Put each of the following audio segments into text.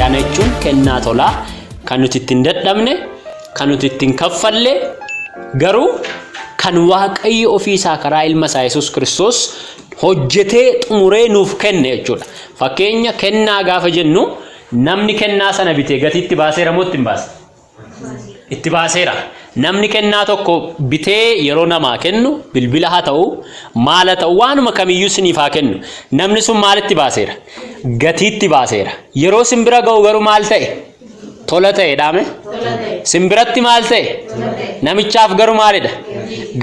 Ayyaana jechuun kennaa tolaa kan nuti ittiin dadhabne, kan nuti ittiin kaffalle, garuu kan Waaqayyo ofii isaa karaa ilma isaa Yesuus Kiristoos hojjetee xumuree nuuf kenne jechuudha. Fakkeenya kennaa gaafa jennu namni kennaa sana bitee gatii itti baaseera moo itti hin baasne? Itti baaseera. Namni kennaa tokko bitee yeroo namaa kennu bilbila haa ta'u, maal haa ta'u, waanuma kamiyyuu isiniif haa kennu. Namni sun maalitti baaseera? Gatiitti baaseera. Yeroo isin bira ga'u garuu maal ta'e? Tola ta'e dhaame? Isin biratti maal ta'e? Namichaaf garuu maalidha?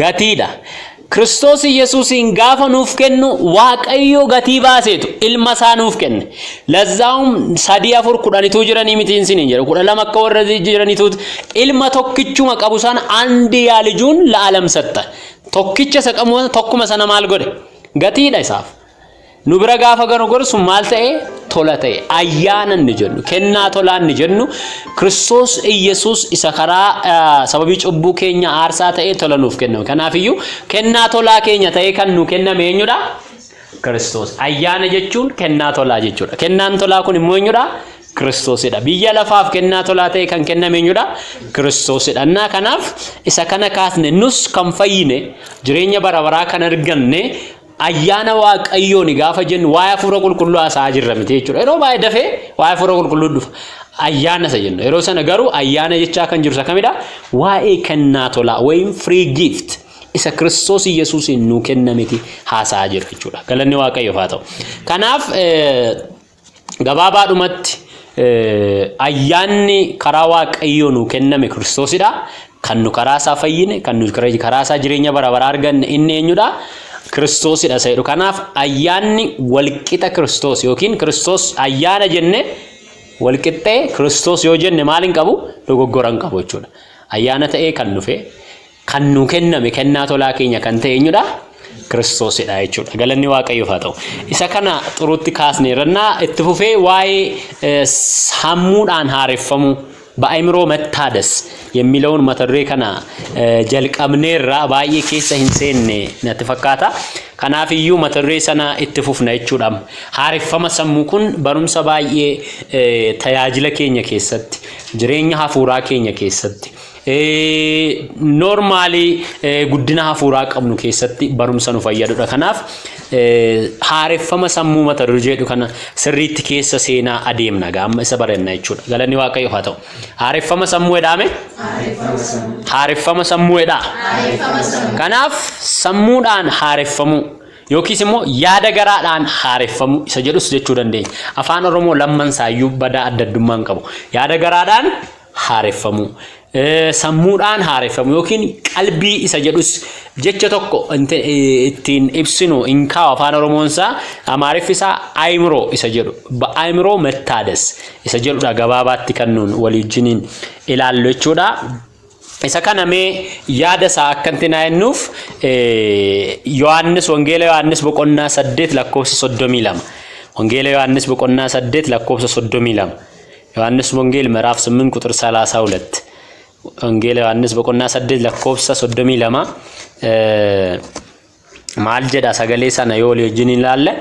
Gatiidha. Kiristoos Yesuusiin gaafa nuuf kennu Waaqayyo gatii baaseetu ilma isaa nuuf kenne. Lazzaa'um sadii afur kudhanituu jiranii mitiin siniin jedhu 12 akka warra jiranitu ilma tokkichuma qabu sana andiyaa lijuun la'alam satta. Tokkicha isa qabu tokkuma sana maal godhe? Gatiidha isaaf. Nu bira gaafa ganu gorsu maal ta'e? Tola ta'e. Ayyaana inni jennu, kennaa tolaa inni jennu Kiristoos Iyyasuus isa karaa sababii cubbuu keenya aarsaa ta'ee tola nuuf kenname. Kanaafiyyuu kennaa tolaa keenya ta'ee kan nu kenname eenyudha? Kiristoos. Ayyaana jechuun kennaa tolaa jechuudha. Kennaan tolaa kun immoo eenyudha? Kiristoosidha. Biyya lafaaf kennaa tolaa ta'e kan kenname eenyudha? Kiristoosidha. Innaa kanaaf isa kana kaasne nus kan fayyine jireenya bara baraa kan arganne Ayyaana Waaqayyooni gaafa jennu waa'ee hafuura qulqulluu haasa'aa jirra miti jechuudha. Yeroo baay'ee dafee waa'ee hafuura qulqulluu dhufa. Ayyaana isa jennu. Yeroo sana garuu ayyaana jechaa kan jiru isa kamidha? Waa'ee kennaa tolaa wayim free gift isa Kiristoos Yesuusiin nuu kennameti haasa'aa jirra jechuudha. Galanni Waaqayyoof haa ta'u. Kanaaf Gabaabaadhumatti ayyaanni karaa Waaqayyoo nuu kenname Kiristoosidha. Kan nu karaa isaa fayyine, kan nu karaa isaa jireenya bara baraa arganne inni eenyudha? Kiristoosidha isa jedhu. Kanaaf ayyaanni walqixa Kiristoos yookiin Kiristoos ayyaana jenne walqixxee Kiristoos yoo jenne maal hin qabu? Dogoggora hin qabu jechuudha. Ayyaana ta'ee kan dhufe kan nuu kenname kennaa tolaa keenya kan ta'e eenyudha? Kiristoosidha jechuudha. Galanni Waaqayyoof haa ta'u. Isa kana xuruutti kaasneerrannaa itti fufee waa'ee sammuudhaan haareffamuu በአእምሮ መታደስ የሚለውን mata duree kana jalqabneerra baay'ee keessa hin seenne natti fakkaata. Kanaaf iyyuu mata duree sana itti fufna jechuudha. Haareffama sammuu kun barumsa baay'ee tajaajila keenya keessatti, jireenya hafuuraa keenya keessatti, Noormaalii guddina hafuuraa qabnu keessatti barumsa nu fayyadudha. Kanaaf haareffama sammuu mata duree jedhu kana sirriitti keessa seenaa adeemna gaama isa baranna jechuudha. Galanni Waaqayyoof haa ta'u. Haareffama sammuu jedhaame? Haareffama sammuu jedhaa. Kanaaf sammuudhaan haareffamuu yookiis immoo yaada garaadhaan haareffamuu isa jedhus jechuu dandeenya. Afaan Oromoo lamman isaayyuu badaa adda addummaa hin qabu. Yaada garaadhaan haareffamuu. Sammuudhaan haareffamu yookiin qalbii isa jedhus jecha tokko ittiin ibsinu hin kaa'u afaan Oromoon isaa Amaariffi isaa ayimroo isa jedhu ayimroo መታደስ isa jedhudha gabaabaatti kan nuun walii wajjiniin ilaallu jechuudha. Isa kana mee yaada isaa akkantti naa jennuuf Yohaannis Wangeela Yohaannis boqonnaa 8 lakkoofsa 32. Wangeela Yohaannis boqonnaa 8 lakkoofsa 32. Yohaannis Wangeela ምዕራፍ 8 ቁጥር 32 Wangeela Yohaannis boqonnaa 8 lakkoofsa 32 maal jedha sagalee sana yoo walii wajjin ilaalle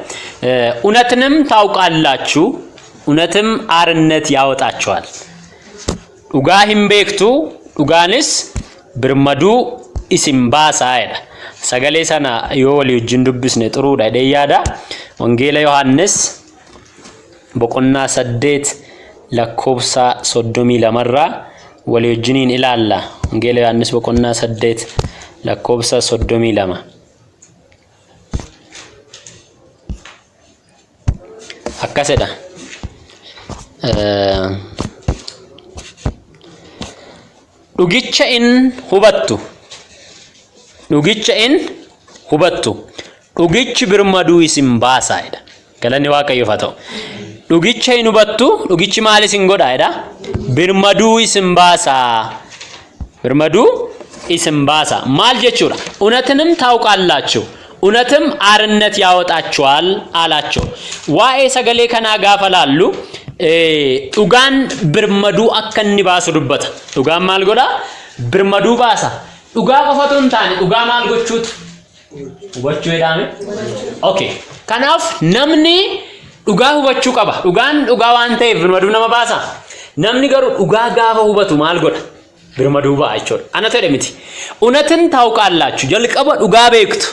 እውነትንም ታውቃላችሁ እውነትም አርነት ያወጣችኋል dhugaa hin beektu dhugaanis birmaduu isin baasaa jedha sagalee sana yoo walii wajjin dubbisne xuruudha jedhee yaada Wangeela Yohaannis boqonnaa 8 lakkoofsa 32 irraa walii wajjiniin ilaalla. Wangeela Yohaannis boqonnaa 8 lakkoofsa 32. Akkasidha. Dhugicha in hubattu. Dhugicha in hubattu. Dhugichi birmaduu isin baasa jedha. Galanni Waaqayyoof haa ta'u. Dhugicha hin hubattu, dhugichi maal isin godha jedha? Birmaduu isin baasa. Birmaduu isin baasa. Maal jechuudha? እውነትንም ታውቃላችሁ እውነትም አርነት ያወጣችኋል አላቸው። Waa'ee sagalee kanaa gaafa laallu dhugaan birmaduu akka inni baasu dubbata. Dhugaan maal godha? Birmaduu baasa. Dhugaa qofatu hin taane dhugaa maal gochuutu? Hubachuu jedhame? Okay. Kanaaf namni Dhugaa hubachuu qaba. Dhugaan dhugaa waan ta'eef birmaduu nama baasa. Namni garuu dhugaa gaafa hubatu maal godha? Birmaduu ba'a jechuudha. Ana ta'e miti. እውነትን ታውቃላችሁ. Jalqaba dhugaa beektu.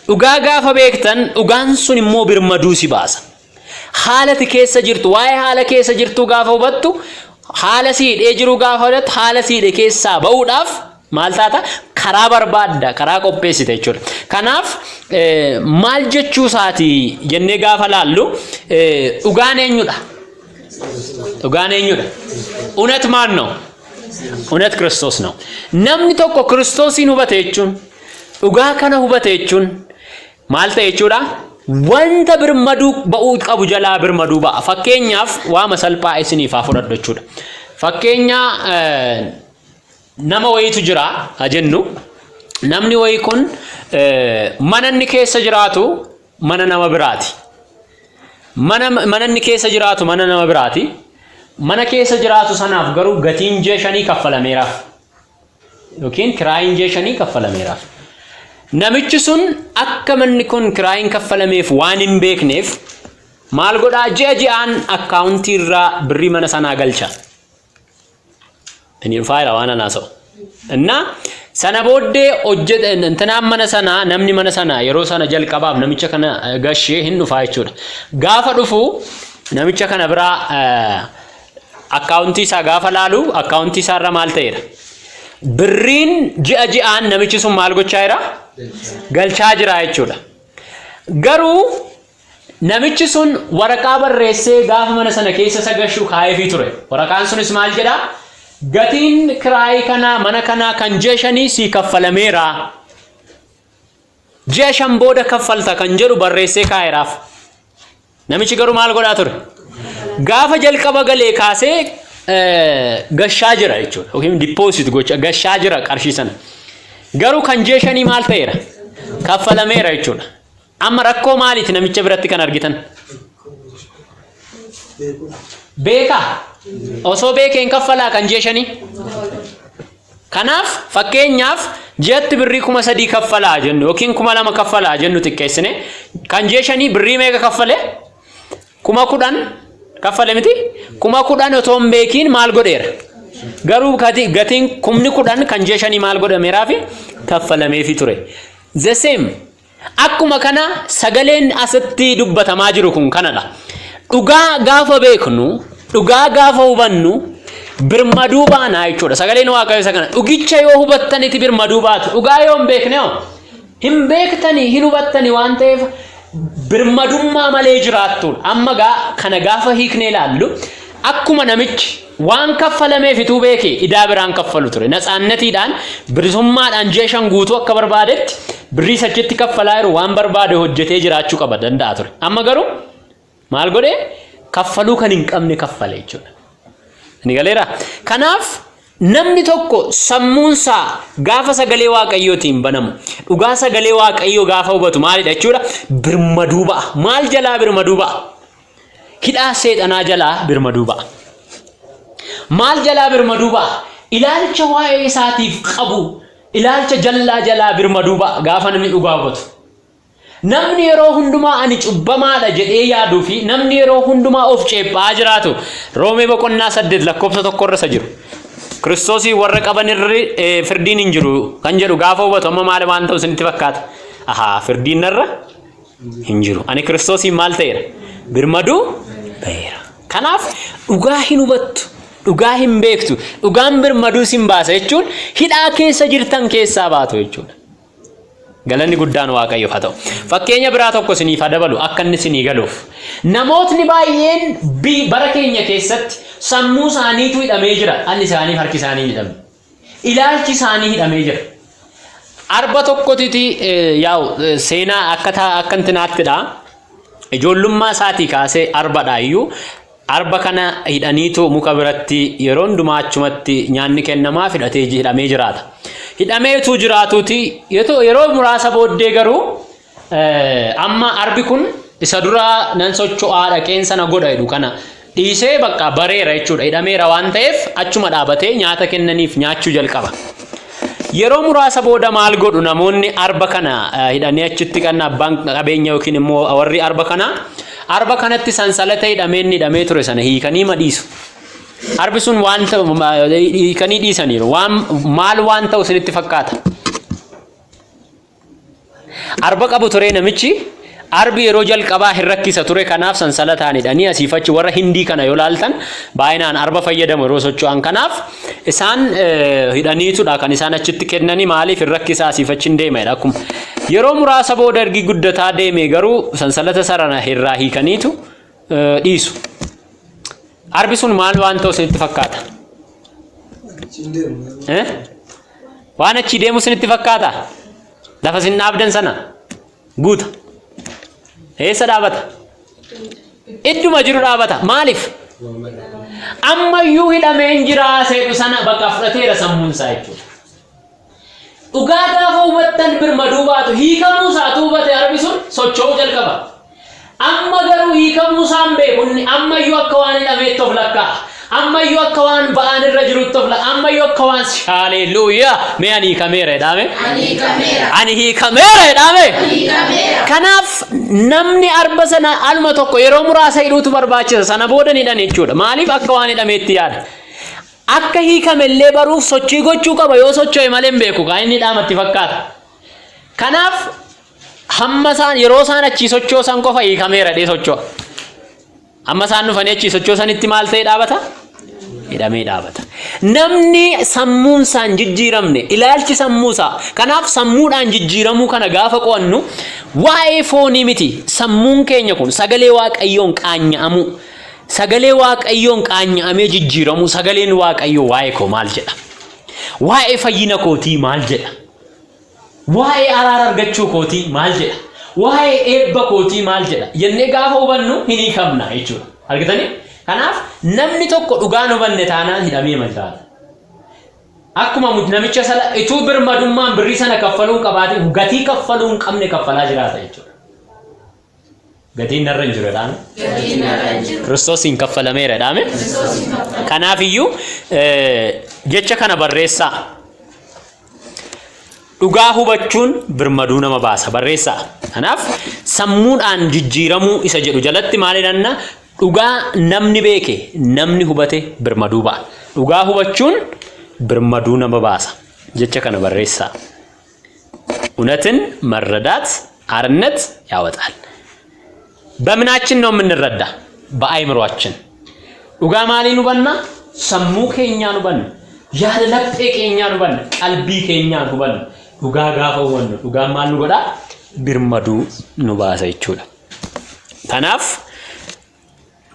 Dhugaa gaafa beektan dhugaan sun immoo birmaduu si baasa. Haalati keessa jirtu, waa'ee haala keessa jirtu gaafa hubattu, haala si hidhee jiru gaafa hubattu, haala si hidhe keessaa ba'uudhaaf maal taata? Karaa barbaadda, karaa qopheessite jechuudha. Kanaaf maal jechuu isaati jennee gaafa laallu, dhugaan eenyudha? Dhugaan eenyudha? እውነት ማን ነው? እውነት ክርስቶስ ነው። Namni tokko Kiristoosiin hubate jechuun, dhugaa kana hubate jechuun maal ta'e jechuudha? Wanta birmaduu ba'uu qabu jalaa birmaduu ba'a. Fakkeenyaaf waama salphaa isiniif haa fudhadhu jechuudha. Fakkeenya nama wayiitu jira haa jennu. Namni wayii kun mana inni keessa jiraatu mana nama biraati. Mana inni keessa jiraatu mana nama biraati. Mana keessa jiraatu sanaaf garuu gatiin ji'a 5 kaffalameeraaf. Yookiin kiraayin ji'a 5 kaffalameeraaf. Namichi sun akka manni kun kiraayin kaffalameef waan hin beekneef maal godhaa? Ji'a ji'aan akkaawuntii irraa birrii mana sanaa galcha. Inni dhufaa jira waan anaa sa'u. Innaa sana booddee hojjete intinaan mana sanaa, namni mana sanaa yeroo sana jalqabaaf namicha kana gashee hin dhufaa jechuudha. Gaafa dhufu namicha kana biraa akkaawuntii isaa gaafa laalu, akkaawuntii isaa irra maal ta'eera? Birriin ji'a ji'aan namichi sun maal gochaa jira? Galchaa jira jechuudha. Garuu namichi sun waraqaa barreessee gaafa mana sana keessa isa gashu kaa'eefii ture. Waraqaan sunis maal jedhaa? Gatiin kiraayii kanaa, mana kanaa kan ji'a 5 sii kaffalameera. Ji'a 5 booda kaffalta kan jedhu barreessee kaa'eeraaf. Namichi garuu maal godhaa ture? Gaafa jalqaba galee kaasee gashaa jira jechuudha. Yookiin deposit gocha gashaa jira qarshii sana. Garuu kan ji'a 5 maal ta'eera? Kaffalameera jechuudha. Amma rakkoo maaliiti namicha biratti kan argitan? Beekaa? Osoo beekeen kaffalaa kan ji'a 5? Kanaaf fakkeenyaaf ji'atti birrii 3,000 kaffalaa jennu yookiin 2,000 kaffalaa jennu, xiqqeessine, kan ji'a 5 birrii meeqa kaffale? 10,000 kaffale miti? 10,000 otoo hin beekiin maal godheera? Garuu gatiin 10,000 kan ji'a 5 maal godhameeraa fi kaffalameefii ture. The same. Akkuma kana sagaleen asitti dubbatamaa jiru kun kanadha. Dhugaa gaafa beeknu, dhugaa gaafa hubannu birmaduu baanaa jechuudha. Sagaleen Waaqayyoo isa kana. Dhugicha yoo hubattanitti birmaduu baatu. Dhugaa yoo hin beekne hoo? Hin beektanii, hin hubattanii waan ta'eef birmadummaa malee jiraattudha. Amma gaa kana gaafa hiiknee ilaallu, akkuma namichi waan kaffalameef ituu beeke idaa biraan kaffalu ture. ነፃነት iidhaan, bilisummaadhaan ji'a 5 guutuu akka barbaadetti birrii achitti kaffalaa jiru waan barbaade hojjetee jiraachuu qaba danda'a ture. Amma garuu maal godhee? Kaffaluu kan hin qabne kaffale jechuudha. Ni galeera. Kanaaf namni tokko sammuunsaa gaafa sagalee Waaqayyootiin banamu, dhugaa sagalee Waaqayyoo gaafa hubatu maalidha jechuudha? Birmaduu ba'a. Maal jalaa birmaduu ba'a? Hidhaa seexanaa jalaa birmaduu ba'a. Maal jalaa birmaduu ba'a? Ilaalcha waa'ee isaatiif qabu, ilaalcha jallaa jalaa birmaduu ba'a gaafa namni dhugaa hubatu. Namni yeroo hundumaa ani cubbamaadha jedhee yaaduu fi namni yeroo hundumaa of ceephaa jiraatu, Roomee boqonnaa 8 lakkoofsa 1 irra isa jiru. Kiristoosii warra qaban irri firdiin hin jiru kan jedhu gaafa hubatu, amma maal waan ta'u isinitti fakkaata? Ahaa, firdiin narra hin jiru. Ani Kiristoosiin maal ta'eera? Birmaduu ta'eera. Kanaaf dhugaa hin hubattu. Dhugaa hin beektu. Dhugaan birmaduu sin baasa jechuun hidhaa keessa jirtan keessaa baatu jechuudha. Galanni guddaan Waaqayyoof haa ta'u. Fakkeenya biraa tokko isiniif haa dabalu akka inni isinii galuuf. Namootni baay'een bara keenya keessatti sammuu isaaniitu hidhamee jira. Dhalli isaanii, harki isaanii hidhame. Ilaalchi isaanii hidhamee jira. Arba tokkotiti, yaa'u seenaa akka akka intinaаттidha. Ijoollummaa isaatii kaasee arbadha iyyuu, arba kana hidhaniitu muka biratti yeroo hundumaa achumatti nyaanni kennamaa hidhatee hidhamee jiraata. Hidhameetu jiraatuuti yeroo muraasa booddee garuu amma arbi kun isa dura nan socho'aa dhaqeen sana godha jedhu kana dhiisee bakka bareera jechuudha. Hidhameera waan ta'eef achuma dhaabatee nyaata kennaniif nyaachuu jalqaba. Yeroo muraasa booda maal godhu namoonni arba kana hidhanii achitti kan abbaan qabeenya yookiin immoo warri arba kana Arba kanatti sansalata hidhamee inni hidhamee ture sana hiikanii madhiisu. Arbi sun waan ta'u hiikanii dhiisaniiru. Waan maal waan ta'u isinitti fakkaata? Arba qabu ture namichi. Arbi yeroo jalqabaa hin rakkisa ture kanaaf sansalataan hidhanii asiif achi warra Hindii kana yoo laaltan baay'inaan arba fayyadamu yeroo socho'an kanaaf isaan hidhaniitudha kan isaan achitti kennanii maaliif hin rakkisaa asiif achi hin deema jedha akkuma yeroo muraasa booda ergi guddataa deeme garuu sansalata sarara irraa hiikaniitu dhiisu. Arbi sun maal waan ta'u isinitti fakkaata? Eh? Waan achii deemu isinitti fakkaata? Lafa isin dhaabdan sana guuta. Eessa dhaabata? Idduma jiru dhaabata. Maaliif? Ammayyuu hidhameen jiraa seedhu sana bakka fudhateera sammuun isaa jechuudha. Dhugaa gaafa hubattan birmaduu baatu hiikamuu isaatu hubate arbi sun socho'uu jalqaba. Amma garuu hiikamuu isaa hin beeku inni ammayyuu akka waan hidhameetti of lakkaa'a. Ammayyuu akka waan ba'aan irra jirutti of lakkaa'a. Ammayyuu akka waan haleluuyaa mee ani hiikameera jedhaame. Ani hiikameera. Ani hiikameera jedhaame. Ani hiikameera. Kanaaf namni arba sana aluma tokko yeroo muraasa hidhuutu barbaachisa. Sana booda ni hidhan jechuudha. Maaliif akka waan hidhameetti yaada. Akka hiikame illee baruuf sochii gochuu qaba. Yoo socho'e malee hin beeku. Kaa inni dhaamatti fakkaata. Kanaaf hamma isaan yeroo isaan achii sochoosan qofa hiikameera jedhee socho'a. Amma isaan dhufanii achii sochoosanitti maal ta'ee dhaabata? Hidhamee dhaabata. Namni sammuun isaa hin jijjiiramne ilaalchi sammuu isaa kanaaf sammuudhaan jijjiiramuu kana gaafa qo'annu waa'ee foonii miti sammuun keenya kun sagalee waaqayyoon qaanya'amuu sagalee waaqayyoon qaanya'amee jijjiiramuu sagaleen waaqayyoo waa'ee koo maal jedha? Waa'ee fayyina kootii maal jedha? Waa'ee araara argachuu kootii maal jedha? Waa'ee eebba kootii maal jedha? Jennee gaafa hubannu hin hiikamna jechuudha. Argitanii? Kanaaf namni tokko dhugaan hubanne taanaan hidhamee ma jiraata. Akkuma namicha sana ituu birmadummaan birrii sana kaffaluu hin qabaatin gatii kaffaluu hin qabne kaffalaa jiraata jechuudha. Gatiin narra hin jiru jedhaame. Gatiin narra hin jiru. Kiristoosiin kaffalameera jedhaame. Kiristoosiin kaffalameera. Kanaaf iyyuu jecha kana barreessaa. Dhugaa hubachuun birmaduu nama baasa barreessaa. Kanaaf sammuudhaan jijjiiramuu isa jedhu jalatti maal jedhanna dhugaa namni beeke namni hubate birmaduu ba'a. Dhugaa hubachuun birmaduu nama baasa. Jecha kana barreessaa. እውነትን መረዳት አርነት ያወጣል። በምናችን ነው የምንረዳ? በአይምሯችን። Dhugaa maaliin hubanna? Sammuu keenyaan hubanna. Yaada laphee keenyaan hubanna. Qalbii keenyaan hubanna. Dhugaa gaafa hubannu dhugaan maal nu godha? Birmaduu nu baasa jechuudha. Kanaaf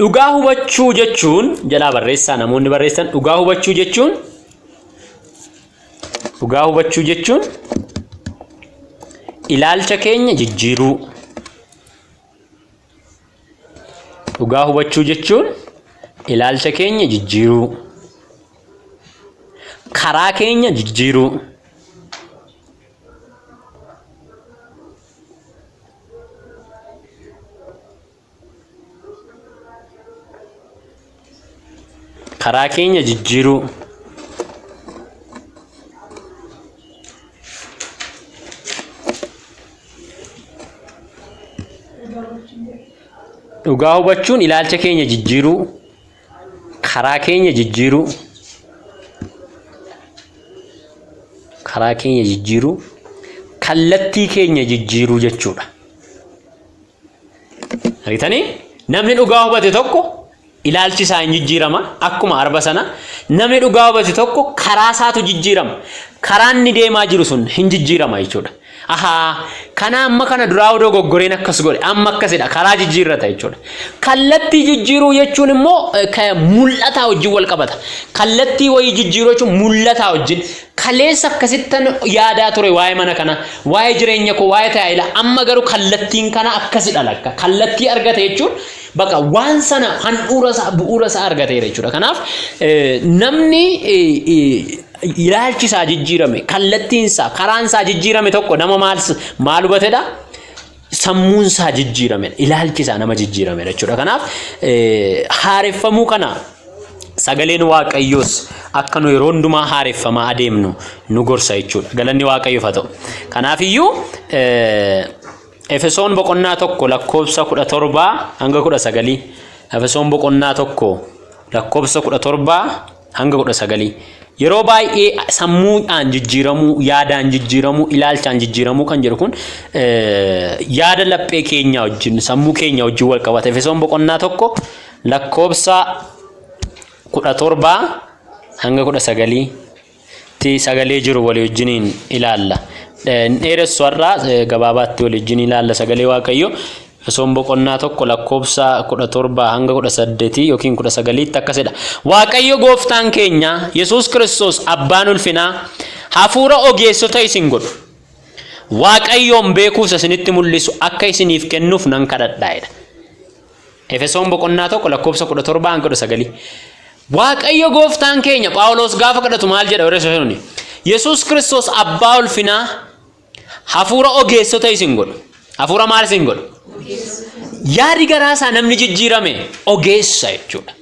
dhugaa hubachuu jechuun jalaa barreessaa namoonni barreessan dhugaa hubachuu jechuun dhugaa hubachuu jechuun ilaalcha keenya jijjiiruu. Dhugaa hubachuu jechuun ilaalcha keenya jijjiiruu. Karaa keenya jijjiiruu. Karaa keenya jijjiiruu. Dhugaa hubachuun ilaalcha keenya jijjiiruu, karaa keenya jijjiiruu, karaa keenya jijjiiruu, kallattii keenya jijjiiruu jechuudha. Argitanii? Namni dhugaa hubate tokko ilaalchi isaa hin jijjiirama akkuma arba sana namni dhugaa hubate tokko karaa isaatu jijjiirama. Karaan inni deemaa jiru sun hin jijjiirama jechuudha. Ahaa kana amma kana duraa odoo goggoreen akkas godhe amma akkasidha karaa jijjiirrata jechuudha. Kallattii jijjiiruu jechuun immoo mul'ataa wajjin wal qabata. Kallattii wayii jijjiiruu jechuun mul'ataa wajjin kaleessa akkasittan yaadaa ture waa'ee mana kana waa'ee jireenya koo waa'ee tajaajila amma garuu kallattiin kana akkasidha lakka kallattii argate jechuun bakka waan sana handhuura isaa bu'uura isaa argateera jechuudha. Kanaaf namni ilaalchi isaa jijjiirame kallattiin isaa karaan isaa jijjiirame tokko nama maal maal hubatedha? Sammuun isaa jijjiiramedha. Ilaalchi isaa nama jijjiiramedha jechuudha. Kanaaf haareffamuu kana sagaleen Waaqayyoos akka nu yeroo hundumaa haareffamaa adeemnu nu gorsa jechuudha. Galanni Waaqayyoof haa ta'u. Kanaafiyyuu Efesoon boqonnaa 1 lakkoofsa 17 hanga 19. Efesoon boqonnaa 1 lakkoofsa 17 hanga 19. Yeroo baay'ee sammuudhaan jijjiiramuu, yaadaan jijjiiramuu, ilaalchaan jijjiiramuu kan jedhu kun yaada laphee keenya wajjin, sammuu keenya wajjin wal qabata. Efesoon boqonnaa 1 lakkoofsa 17 hanga 19 tti sagalee jiru walii wajjiniin ilaalla. Hin dheeressu, har'a gabaabaatti walii wajjin ilaalla sagalee Waaqayyo. Efesoon boqonnaa 1 lakkoofsa 17 hanga 18 yookiin 19tti akkasidha. Waaqayyo gooftaan keenya Yesuus Kiristoos abbaan ulfinaa hafuura ogeessota isin godhu, Waaqayyoon beekuus isinitti mul'isu akka isiniif kennuuf nan kadhadhaa jedha. Efesoon boqonnaa 1 lakkoofsa 17 hanga 19. Waaqayyo gooftaan keenya, Phaawulos gaafa kadhatu maal jedha warra Efesoonni? Yesuus Kiristoos abbaa ulfinaa hafuura ogeessota isin godhu. Hafuura maal isin godhu? Yaadi garaa isaa namni jijjiirame ogeessa jechuudha.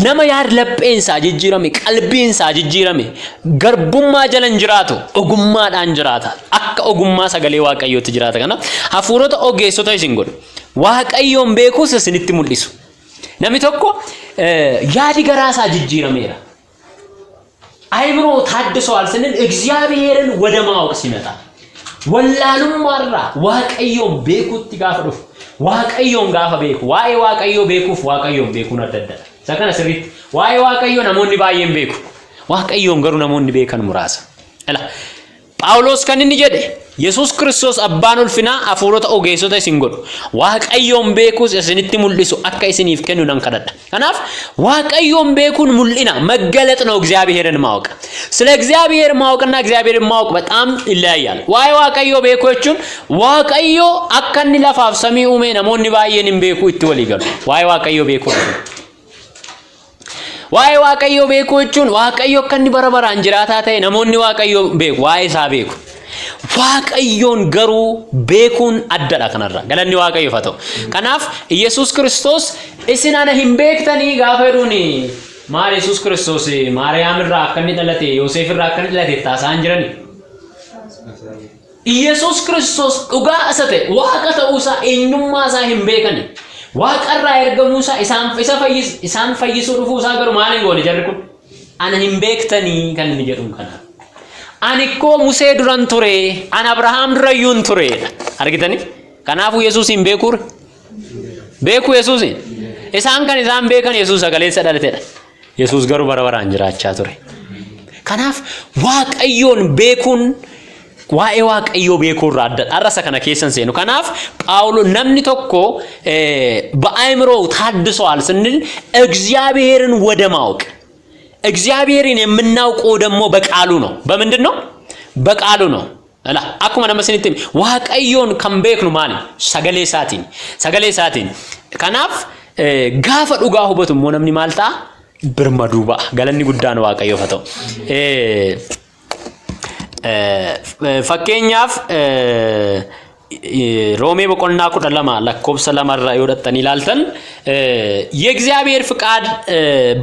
Nama yaadi lapheen isaa jijjiirame, qalbiin isaa jijjiirame, garbummaa jala hin jiraatu, ogummaadhaan jiraata. Akka ogummaa sagalee Waaqayyootti jiraata. Kanaaf hafuurota ogeessota isin godhu. Waaqayyoon beekuus isinitti mul'isu. Namni tokko yaadi garaa isaa jijjiirameera. አይምሮ ታድሰዋል ስንል እግዚአብሔርን ወደ ማወቅ ሲመጣ፣ wallaalummaarraa Waaqayyoon beekuutti gaafa dhufu, Waaqayyoon gaafa beeku, waa'ee Waaqayyoo beekuuf Waaqayyoon beekuun adda addadha. Isa kana sirriitti, waa'ee Waaqayyoo namoonni baay'een beeku. Waaqayyoon garuu namoonni beekan muraasa. Ila Phaawulos kan inni jedhe, Yesuus Kiristoos abbaan ulfinaa hafuurota ogeessota isin godhu, Waaqayyoon beekuus isinitti mul'isu akka isiniif kennu nan kadhadha. Kanaaf Waaqayyoon beekuun mul'ina መገለጥ ነው እግዚአብሔርን ማወቅ። ስለ እግዚአብሔር ማወቅና እግዚአብሔርን ማወቅ በጣም ይለያያል። Waa'ee Waaqayyoo beekuu jechuun Waaqayyo akka inni lafaaf samii uume namoonni baay'een hin beeku, itti walii galu. Waa'ee Waaqayyoo beekuu, waa'ee Waaqayyoo beekuu jechuun Waaqayyo akka inni bara baraan jiraataa ta'e namoonni Waaqayyoo beeku, waa'ee isaa beeku. Waaqayyoon garuu beekuun addadha kanarra. Galanni Waaqayyoof haa ta'u. Kanaaf Yesuus Kiristoos isin ana hin beektanii gaafa jedhuun maal, Yesuus Kiristoos Maariyaam irraa akka inni dhalate, Yoosef irraa akka inni dhalate taasisaan jirani? Yesuus Kiristoos dhugaa isa ta'e, Waaqa ta'uusaa, eenyummaa isaa hin beekani. Waaqarraa ergamuusaa, isaan isa fayyis isaan fayyisuu dhufuusaa garuu maal hin goone jarri kun? Ana hin beektanii kan inni jedhuun kanaaf. Ani koo Musee duran ture, ani Abrahaam durayyuu hin turedha. Argitanii? Kanaafuu Yesuus hin beekuure? Beekuu Yesuusin? Isaan kan isaan beekan Yesuus sagaleessa dhalatedha. Yesuus garuu bara baraan jiraachaa ture. Kanaaf Waaqayyoon beekuun waa'ee Waaqayyoo beekuu irraa addadha. Har'a isa kana keessan seenu. Kanaaf Phaawulos namni tokko በአእምሮ ታድሰዋል ስንል እግዚአብሔርን ወደ ማወቅ፣ እግዚአብሔርን የምናውቀው ደግሞ በቃሉ ነው። በምንድን ነው? በቃሉ ነው። Ala akkuma nama isinitti hime, Waaqayyoon kan beeknu maali? Sagalee isaatiin. Sagalee isaatiin. Kanaaf gaafa dhugaa hubatu immoo namni maal ta'a? Birmaduu ba'a. Galanni guddaan Waaqayyoof haa ta'u. Fakkeenyaaf Roomee boqonnaa 12 lakkoofsa 2rraa yoo dhaqxanii ilaaltan, የእግዚአብሔር ፍቃድ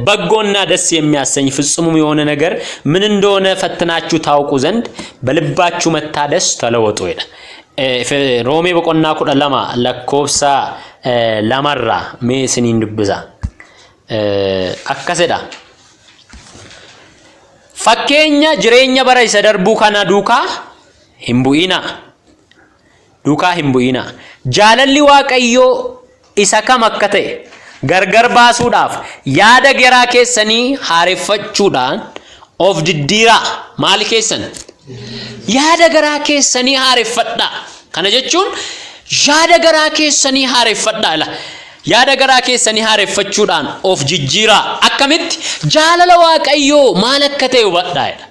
በጎና ደስ የሚያሰኝ ፍጹምም የሆነ ነገር ምን እንደሆነ ፈትናችሁ ታውቁ ዘንድ በልባችሁ መታደስ ተለወጡ jedha. Roomee boqonnaa 12 lakkoofsa 2rraa mee isiniin dubbisa. Akkasidha. Fakkeenya jireenya bara isa darbuu kana duukaa hin bu'inaa. Duukaa hin bu'inaa. Jaalalli Waaqayyoo isa kam akka ta'e gargar baasuudhaaf yaada garaa keessanii haareffachuudhaan of diddiiraa. Maali keessan? Yaada garaa keessanii haareffadhaa. Kana jechuun yaada garaa keessanii haareffadhaa. Ila yaada garaa keessanii haareffachuudhaan of jijjiiraa. Akkamitti? Jaalala Waaqayyoo maal akka ta'e hubadhaa jedha.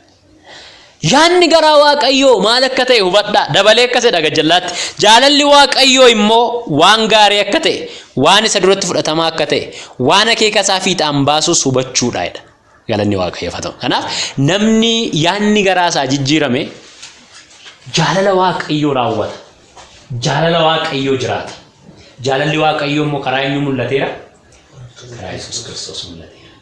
Yaadni garaa Waaqayyoo maal akka ta'e hubadhaa. Dabalee akkasidha gajjallaatti. Jaalalli Waaqayyoo immoo waan gaarii akka ta'e, waan isa duratti fudhatamaa akka ta'e, waan akeeka isaa fiixaan baasus hubachuudha jedha. Galanni Waaqayyoof haa ta'u. Kanaaf namni yaadni garaa isaa jijjiirame jaalala Waaqayyoo raawwata. Jaalala Waaqayyoo jiraata. Jaalalli Waaqayyoo immoo karaa eenyu mul'ateera? Karaa Yesuus Kiristoos mul'ateera.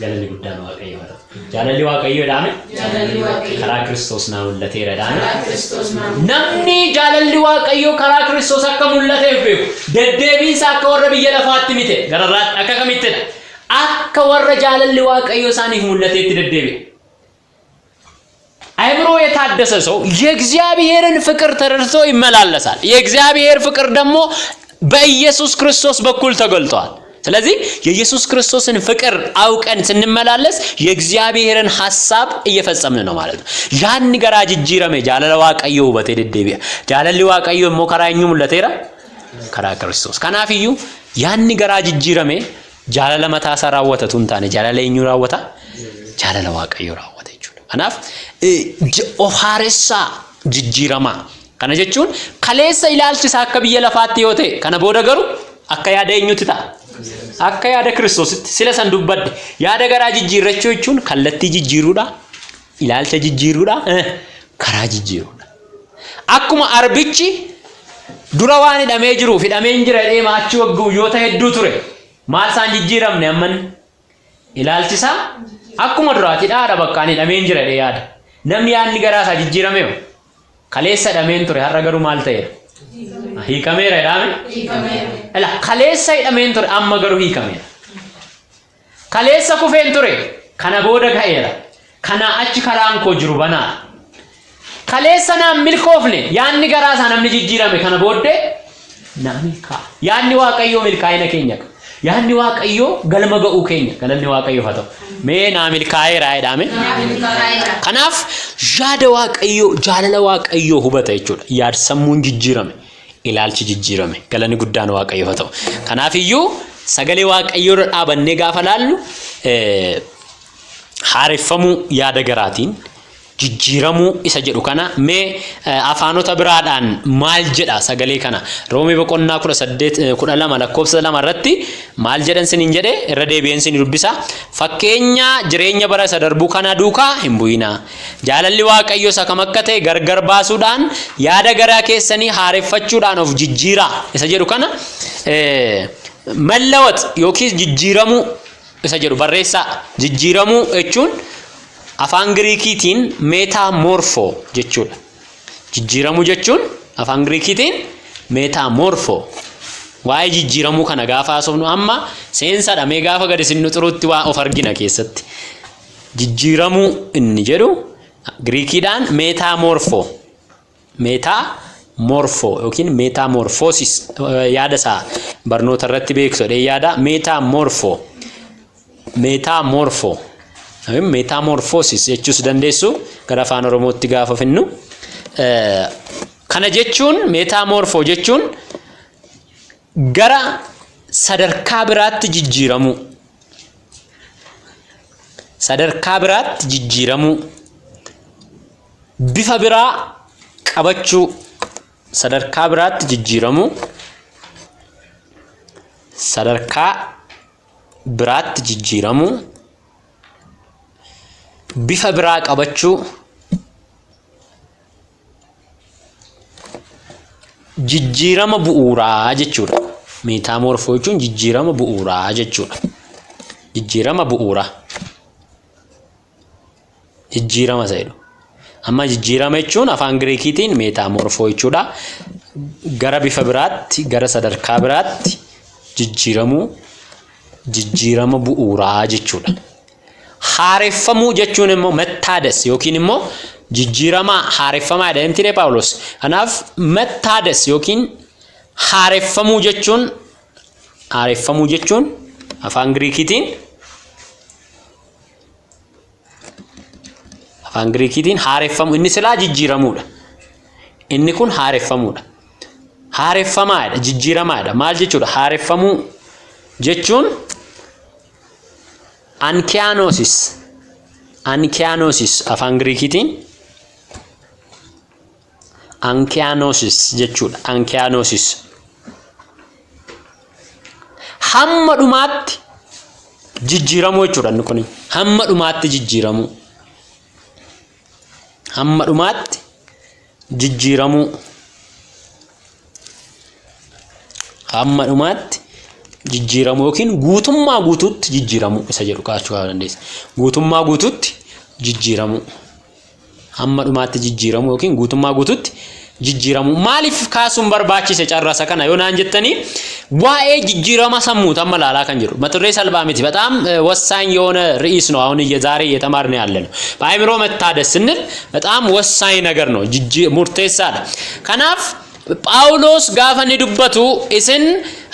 Galanni guddaan Waaqayyoof haa ta'u. Jaalalli Waaqayyoo jedhame Jaalalli Waaqayyoo karaa Kiristoos naa mul'ateera jedhame. karaa Kiristoos naa Namni jaalalli Waaqayyoo karaa Kiristoos akka mul'ateef beeku deddeebiinsa akka warra biyya lafaatti mite gararraatti akka kamittidha? Akka warra jaalalli Waaqayyoo isaaniif mul'ateetti deddeebi'a. አእምሮ የታደሰ ሰው የእግዚአብሔርን ፍቅር ተረድቶ ይመላለሳል። የእግዚአብሔር ፍቅር ደግሞ በኢየሱስ ክርስቶስ በኩል ተገልጧል። ስለዚህ የኢየሱስ ክርስቶስን ፍቅር አውቀን ስንመላለስ የእግዚአብሔርን ሐሳብ እየፈጸምን ነው ማለት ነው። Yaanni garaa jijjiirame jaalala Waaqayyoo hubatee deddeebi'a. Jaalalli Waaqayyoo immoo karaa eenyu mul'ateera? Karaa Kiristoos. Kanaafiyyuu yaanni garaa jijjiirame jaalala mataasaa raawwatatu hin taane jaalala eenyuu raawwata? Jaalala Waaqayyoo raawwata jechuudha. Kanaaf of haaressaa jijjiiramaa. Kana jechuun kaleessa ilaalchi isaa akka biyya lafaatti yoo ta'e kana booda garuu akka yaada eenyutti ta'a? Akka yaada Kiristoositti. Sila san dubbadde yaada garaa jijjiirrachuu jechuun kallattii jijjiiruudha, ilaalcha jijjiiruudha, karaa jijjiiruudha. Akkuma arbichi dura waan hidhamee jiruuf hidhamee hin jira jedhee achi guyyoota hedduu ture maal isaan jijjiiramne amman ilaalchi isaa akkuma duraati dhaadha bakkaan hidhamee hin jira jedhee yaada. Namni yaadni garaa isaa jijjiirame hoo? Kaleessa hidhameen ture har'a garuu maal ta'eera? Hiikameera jedhame? Hiikameera. Ila kaleessa hidhameen ture amma garuu hiikameera. Kaleessa kufeen ture kana booda ka'eera. Kanaa achi karaan koo jiru banaadha. Kaleessa naan milkoofne yaadni garaa isaa namni jijjiirame kana booddee naa milkaa'a. Yaadni Waaqayyoo milkaa'ina keenya. Yaadni Waaqayyoo galma ga'uu keenya. Galanni Waaqayyoof haa ta'u. Mee naa milkaa'eera jedhame. Naa milkaa'eera. Kanaaf yaada Waaqayyoo jaalala Waaqayyoo hubata jechuudha. Yaad sammuun jijjiirame. Ilaalchi jijjiirame. Galanni guddaan Waaqayyoof haa ta'u. Kanaafiyyuu sagalee Waaqayyoo irra dhaabannee gaafa laallu haareffamuu yaada garaatiin jijjiiramuu isa jedhu kana mee afaanota biraadhaan maal jedha sagalee kana Roomee boqonnaa 18 12 lakkoofsa 2 irratti maal jedhan siniin jedhe irra deebi'een sin dubbisa. Fakkeenya jireenya bara isa darbuu kana duukaa hin bu'inaa. Jaalalli Waaqayyoo isa kam akka ta'e gargar baasuudhaan yaada garaa keessanii haareffachuudhaan of jijjiiraa isa jedhu kana mallawat yookiis jijjiiramuu isa jedhu barreessaa. Jijjiiramuu jechuun afaan Giriikiitiin meetaamorfoo jechuudha. Jijjiiramuu jechuun afaan Giriikiitiin meetaamorfoo. Waa'ee jijjiiramuu kana gaafa haasofnu amma seensadha. Mee gaafa gadi isin xuruutti waa of argina keessatti. Jijjiiramuu inni jedhu Giriikiidhaan meetaamorfoo. Meetaamorfoo yookiin meetaamorfoosis yaada isaa barnoota irratti beektu jedhee yaada meetaamorfoo. Meetaamorfoo. Meetaamorfoosis jechuus dandeessu gara afaan Oromootti gaafa finnu. Kana jechuun meetaamorfoo jechuun gara sadarkaa biraatti jijjiiramuu. Sadarkaa biraatti jijjiiramuu. Bifa biraa qabachuu. Sadarkaa biraatti jijjiiramuu. Sadarkaa biraatti jijjiiramuu. Bifa biraa qabachuu. Jijjiirama bu'uuraa jechuudha. Meetaamorfoo jechuun jijjiirama bu'uuraa jechuudha. Jijjiirama bu'uuraa. Jijjiirama isa jedhu. Amma jijjiirama jechuun afaan Giriikiitiin meetaamorfoo jechuudha. Gara bifa biraatti, gara sadarkaa biraatti jijjiiramuu, jijjiirama bu'uuraa jechuudha. Haareffamuu jechuun immoo mattaades yookiin immoo jijjiirama haareffamaa jedha miti Phaawulos. Kanaaf mattaades yookiin haareffamuu jechuun afaan Giriikiitiin haareffamu inni silaa jijjiiramuudha. Inni kun haareffamuudha. Haareffamaadha, jijjiiramaadha. Maal jechuudha? Haareffamuu jechuun ankiyaanoosis. Ankiyaanoosis afaan Giriikiitiin ankiyaanoosis jechuudha. Ankiyaanoosis. Hamma dhumaatti jijjiiramuu jechuudha inni kun. Hamma dhumaatti jijjiiramuu. Hamma dhumaatti jijjiiramuu. Hamma dhumaatti Jijjiiramuu yookiin guutummaa guutuutti jijjiiramuu isa jedhu kaachuu dandeessa. Guutummaa guutuutti jijjiiramuu. Hamma dhumaatti jijjiiramuu yookiin guutummaa guutuutti jijjiiramuu. Maaliif kaasuun barbaachise carrasa kana yoo naan jettanii, waa'ee jijjiirama sammuuti amma ilaalaa kan jiru. Mata duree salphaa miti. በጣም ወሳኝ የሆነ ርዕስ ነው አሁን ዛሬ እየተማርን ያለ ነው። በአእምሮ መታደስ ስንል በጣም ወሳኝ ነገር ነው። Murteessaadha. Kanaaf Phaawulos gaafa inni dubbatu isin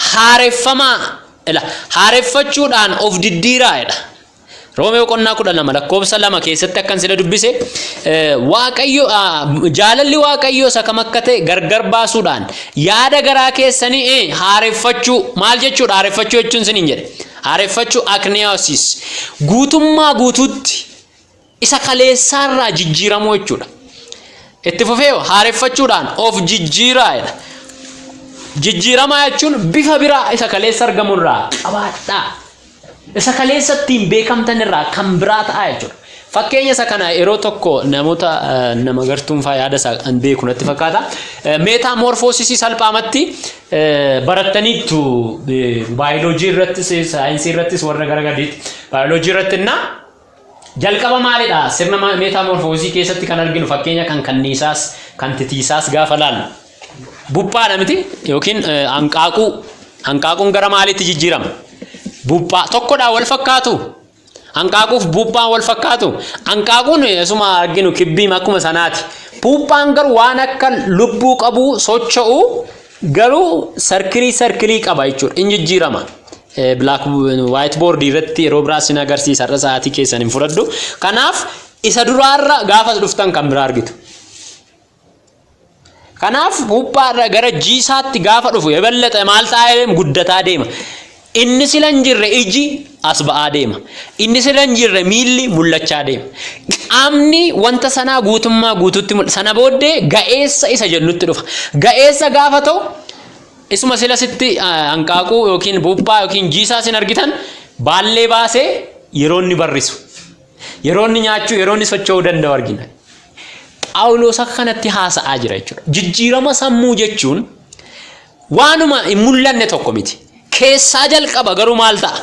haareffamaa ila haareffachuudhaan of diddiiraa jedha. Roomee boqonnaa 12 lakkoofsa 2 keessatti akkan sila dubbise, Waaqayyo jaalalli Waaqayyoo isa kam akka ta'e gargar baasuudhaan yaada garaa keessanii haareffachuu. Maal jechuudha haareffachuu jechuun siniin jedhe? Haareffachuu, anakaneosis, guutummaa guutuutti isa kaleessaarraa jijjiiramuu jechuudha. Itti fufee haareffachuudhaan of jijjiiraa jedha. Jijjiiramaa jechuun bifa biraa isa kaleessa argamurraa qabaadhaa. Isa kaleessa ittiin beekamtan irraa kan biraa ta'a jechuudha. Fakkeenya isa kana yeroo tokko namoota nama gartuun faa yaada isaa kan beeku natti fakkaata. Metamorphosisii salphaamatti barattaniittu baayoloojii irrattis, saayinsii irrattis, warra gara gadiitti baayoloojii irratti. Innaa jalqaba maalidha? Sirna metamorphosisii keessatti kan arginu fakkeenya kan kanniisaas kan titiisaas gaafa laallu. Buphaadha miti? Yookiin hanqaaquu. Hanqaaquun gara maaliitti jijjiirama? Buphaa tokkodhaa wal fakkaatu. Hanqaaquuf buphaan wal fakkaatu. Hanqaaquun asuma arginu kibbiim akkuma sanaati. Buphaan garuu waan akka lubbuu qabu socho'u, garuu circleii circleii qaba jechuudha. In jijjiirama. Black white board irratti yeroo biraa sin agarsiisa, har'a sa'aatii keessan hin fudhadhu. Kanaaf isa duraarra gaafa dhuftan kan biraa argitu. Kanaaf buphaarra gara jiisaatti gaafa dhufu የበለጠ maal ta'aa deema? Guddataa deema. Inni sila hin jirre iji as ba'aa deema. Inni sila hin jirre miilli mul'achaa deema. Qaamni wanta sanaa guutummaa guutuutti mul'ata. Sana booddee ga'eessa isa jennutti dhufa. Ga'eessa gaafa ta'u isuma sila sitti hanqaaquu yookiin buphaa yookiin jiisaa isin argitan baallee baasee yeroo inni barrisu, yeroo inni nyaachuu, yeroo inni socho'uu danda'u argina. Phaawulos akka kanatti haasa'aa jira jechuudha. Jijjiirama sammuu jechuun waanuma hin mul'anne tokko miti. Keessaa jalqaba, garuu maal ta'a?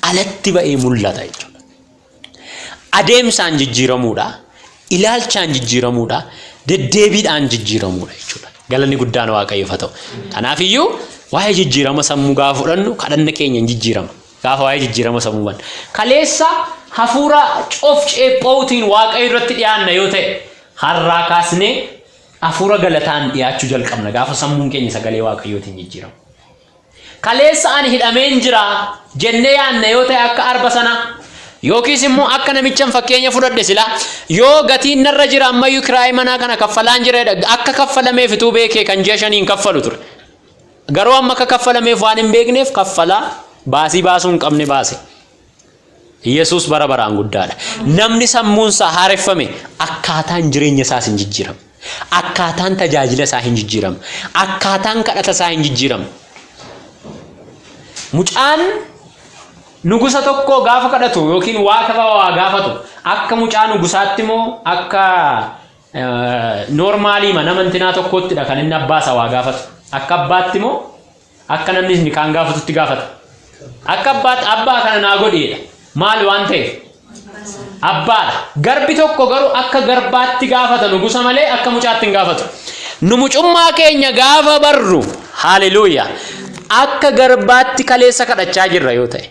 Alatti ba'ee mul'ata jechuudha. Adeemsaan jijjiiramuudha. Ilaalchaan jijjiiramuudha. Deddeebiidhaan jijjiiramuudha jechuudha. Galanni guddaan Waaqayyoof haa ta'u. Kanaafiyyuu waa'ee jijjiirama sammuu gaafa fudhannu kadhanna keenya hin jijjiirama. Gaafa waa'ee jijjiirama sammuu hubannu. Kaleessa hafuura of ceephootiin Waaqayyo irratti dhiyaanna yoo ta'e, har'aa kaasnee hafuura galataan dhiyaachuu jalqabna gaafa sammuun keenya sagalee Waaqayyootiin jijjiiramu. Kaleessa ani hidhameen jira jennee yaanna yoo ta'e, akka arba sana yookiis immoo akka namichan fakkeenya fudhadhe sila, yoo gatiin narra jira, ammayyuu kiraayii manaa kana kaffalaan jira, akka kaffalameef utuu beekee kan ji'a 5n kaffalu ture. Garuu amma akka kaffalameef waan hin beekneef kaffalaa baasii baasuu hin qabne baase. Yesuus bara baraan guddaadha. Namni sammuun isaa haareffame akkaataan jireenya isaas hin jijjiiramu. Akkaataan tajaajila isaa hin jijjiiramu. Akkaataan kadhata isaa hin jijjiiramu. Mucaan nugusa tokko gaafa kadhatu yookiin waaqa waa gaafatu akka mucaa nugusaatti moo akka normalii nama intinaa tokkoottidha kan inni abbaa isaa waa gaafatu? Akka abbaatti moo akka namni inni kaan gaafatutti gaafata? Akka abbaatti, abbaa kana naa godheedha. Maal waan ta'eef? Abbaadha. Garbi tokko garuu akka garbaatti gaafata nugusa malee akka mucaatti hin gaafatu. Nu mucummaa keenya gaafa barru, haaleluuyaa, akka garbaatti kaleessa kadhachaa jirra yoo ta'e,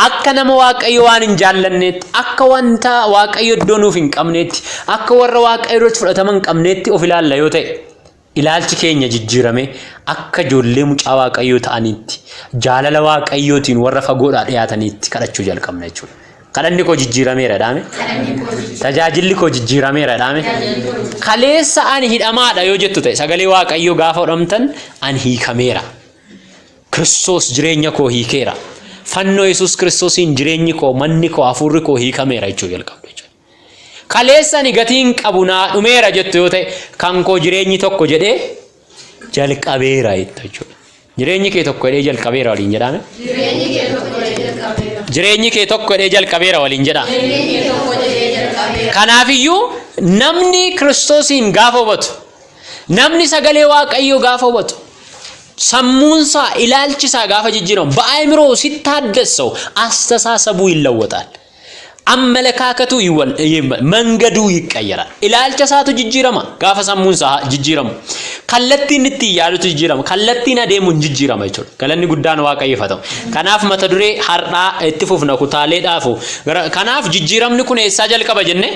akka nama Waaqayyo waan hin jaallanneetti, akka wanta Waaqayyo iddoo nuuf hin qabneetti, akka warra Waaqayyo irratti fudhatama hin qabneetti of ilaalla yoo ta'e, ilaalchi keenya jijjiirame akka ijoollee mucaa Waaqayyoo ta'aniitti, jaalala Waaqayyootiin warra fagoodhaa dhiyaataniitti kadhachuu jalqabna jechuudha. Kadhanni koo jijjiirameera dhaame. Tajaajilli koo jijjiirameera dhaame. Kaleessa ani hidhamaadha yoo jettu ta'e, sagalee Waaqayyoo gaafa hodhamtan ani hiikameera. Kiristoos jireenya koo hiikeera. Fannoo Yesuus Kiristoosiin jireenyi koo, manni koo, hafuurri koo hiikameera jechuu jalqabdu jechuudha. Kaleessa ani gatiin qabu naa dhumeera jettu yoo ta'e, kan koo jireenyi tokko jedhee jalqabeera jettu jechuudha. Jireenyi kee tokko jedhee jalqabeera waliin jedhame. Jireenyi kee tokko jedhee jalqabeera. Jireenyi kee tokko jedhee jalqabeera waliin jedha. Jireenyi kee tokko jedhee jalqabeera. Kanaafiyyuu namni Kiristoosiin gaafa hubatu, namni sagalee Waaqayyoo gaafa hubatu, Sammuunsaa, ilaalchisaa gaafa jijjiiramu, በአእምሮ ሲታደስ ሰው አስተሳሰቡ ይለወጣል። አመለካከቱ መንገዱ ይቀየራል። Ilaalcha isaatu jijjiirama gaafa sammuun isaa jijjiiramu. Kallattiin itti yaadutu jijjiirama. Kallattiin adeemuun jijjiirama jechuudha. Galanni guddaan Waaqayyoof haa ta'u. Kanaaf mata duree har'aa itti fufna kutaaleedhaafu. Kanaaf jijjiiramni kun eessaa jalqaba jenne?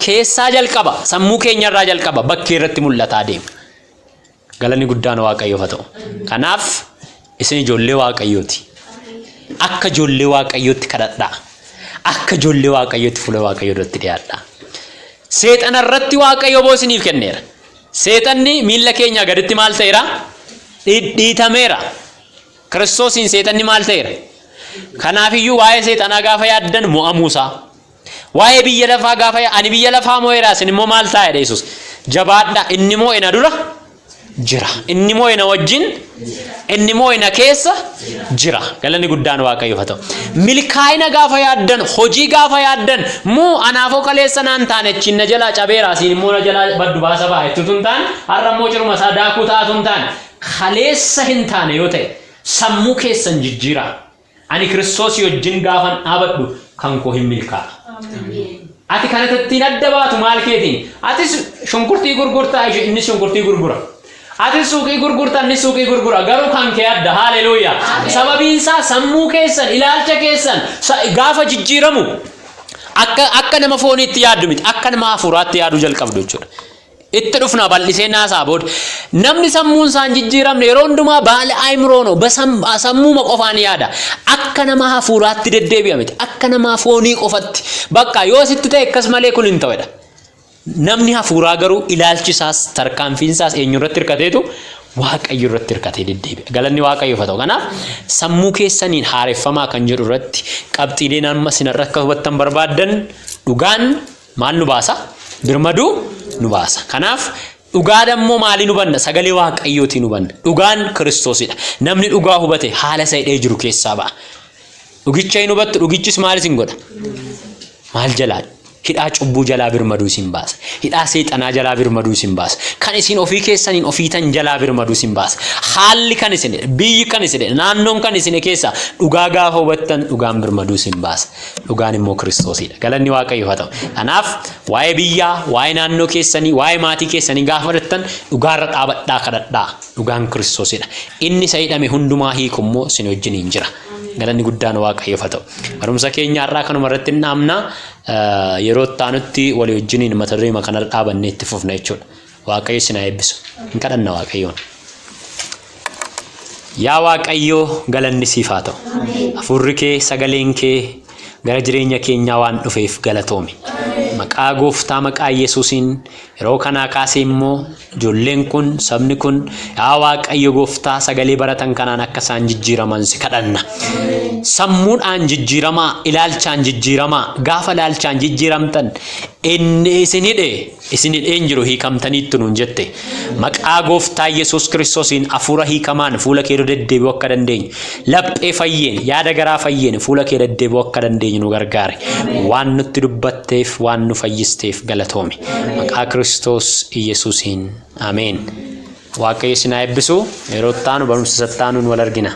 Keessaa jalqaba. Sammuu keenyarraa jalqaba. Bakkee irratti mul'ataa deema. Galanni guddaan Waaqayyoof haa ta'u. Kanaaf isin ijoollee Waaqayyooti. Akka ijoollee Waaqayyootti kadhadhaa. Akka ijoollee Waaqayyootti fuula Waaqayyoo duratti dhiyaadhaa. Seexana irratti Waaqayyo boo isiniif kenneera. Seexanni miilla keenya gaditti maal ta'eera? Dhidhiitameera. Kiristoosiin seexanni maal ta'eera? Kanaafiyyuu waa'ee seexanaa gaafa yaaddan mo'amuusaa. Waa'ee biyya lafaa gaafa, ani biyya lafaa mo'eera, isin immoo maal ta'a jedhe Yesuus. Jabaadhaa, inni mo'e na dura jira. Inni mo'e na wajjin, inni mo'e na keessa jira. Galanni guddaan Waaqayyoof haa ta'u. Milkaa'ina gaafa yaaddan, hojii gaafa yaaddan, muu anaafoo kaleessa naan taane achiin na jalaa cabeera, asiin immoo na jalaa baddu baasa ba'a jettuutu hin taane, har'a immoo ciruma isaa daakuu taatu hin taane, kaleessa hin taane yoo ta'e sammuu keessan jijjiiraa. Ani Kiristoosii wajjin gaafan dhaabadhu kan koo hin milkaa'a. Ati kana ittiin adda baatu maal keetiin? Atis shunkurtii gurgurtaa, innis shunkurtii gurgura. Atis suuqii gurgurtaa, innis suuqii gurgura. Garuu kan kee adda. Haaleluuyaa. Sababiin isaa sammuu keessan, ilaalcha keessan gaafa jijjiiramu akka nama fooniitti yaaddu miti, akka nama hafuuraatti yaaduu jalqabdu jechuudha. Itti dhufna bal'isee naasaa booda. Namni sammuun isaa hin jijjiiramne yeroo hundumaa baala አእምሮ ነው, sammuuma qofaan yaada. Akka nama hafuuraatti deddeebi'a miti. Akka nama foonii qofatti. Bakka yoo sitti ta'e akkas malee kun hin ta'edha. Namni hafuuraa garuu ilaalchi isaas tarkaanfiin isaas eenyu irratti hirkateetu? Waaqayyo irratti hirkatee deddeebi'a. Galanni Waaqayyoof haa ta'u. Kanaaf sammuu keessaniin haareffamaa kan jedhu irratti qabxiileen amma isin irra akka hubattan barbaaddan, dhugaan maal nu baasa? Birmaduu nu baasa. Kanaaf dhugaa dammoo maalii hubanna? Sagalee Waaqayyootiin hubanna. Dhugaan Kiristoosidha. Namni dhugaa hubate haala isa hidhee jiru keessaa ba'a. Dhugicha hin hubattu, dhugichis maal isin godha? Maal jalaa? Hidhaa cubbuu jalaa birmaduu isin baasa. Hidhaa seexanaa jalaa birmaduu isin baasa. Kan isin ofii keessaniin ofiitan jalaa birmaduu isin baasa. Haalli kan isin, biyyi kan isin, naannoon kan isin keessa dhugaa gaafa hubattan dhugaan birmaduu isin baasa. Dhugaan immoo Kiristoosidha. Galanni Waaqayyoof haa ta'u. Kanaaf waa'ee biyyaa, waa'ee naannoo keessanii, waa'ee maatii keessanii gaafa fudhattan dhugaarra dhaabadhaa kadhadhaa. Dhugaan Kiristoosidha. Inni isa hidhame hundumaa hiiku immoo isin wajjiniin jira. Galanni guddaan Waaqayyoof haa ta'u. Barumsa keenya har'aa kanuma irratti hin dhaabna. Yeroo itti aanutti walii wajjiniin mata duree kanarra dhaabannee itti fufna jechuudha. Waaqayyo isin haa eebbisu. Hin kadhanna Waaqayyoon. Yaa Waaqayyoo, galanni siif haa ta'u. Hafuurri kee, sagaleen kee gara jireenya keenyaa waan dhufeef galatoomi. Maqaa Gooftaa, maqaa Yesuusiin, yeroo kanaa kaasee immoo ijoolleen kun, sabni kun, yaa Waaqayyo Gooftaa, sagalee baratan kanaan akka isaan jijjiiraman si kadhanna. Sammuudhaan jijjiiramaa, ilaalchaan jijjiiramaa, gaafa ilaalchaan jijjiiramtan inni isin hidhe isin hidheen jiru, hiikamtaniittu nuun jette. Maqaa Gooftaa Yesuus Kiristoosiin hafuura hiikamaan fuula kee deddeebi'uu akka dandeenyu, laphee fayyeen, yaada garaa fayyeen fuula kee deddeebi'uu akka dandeenyu nu gargaare. Waan nutti dubbatteef, waan nu fayyisteef galatoomi. Maqaa Kiristoos Yesuusiin, ameen. Waaqayyo isin haa eebbisu. Yeroo itti aanu barumsa itti aanuun wal argina.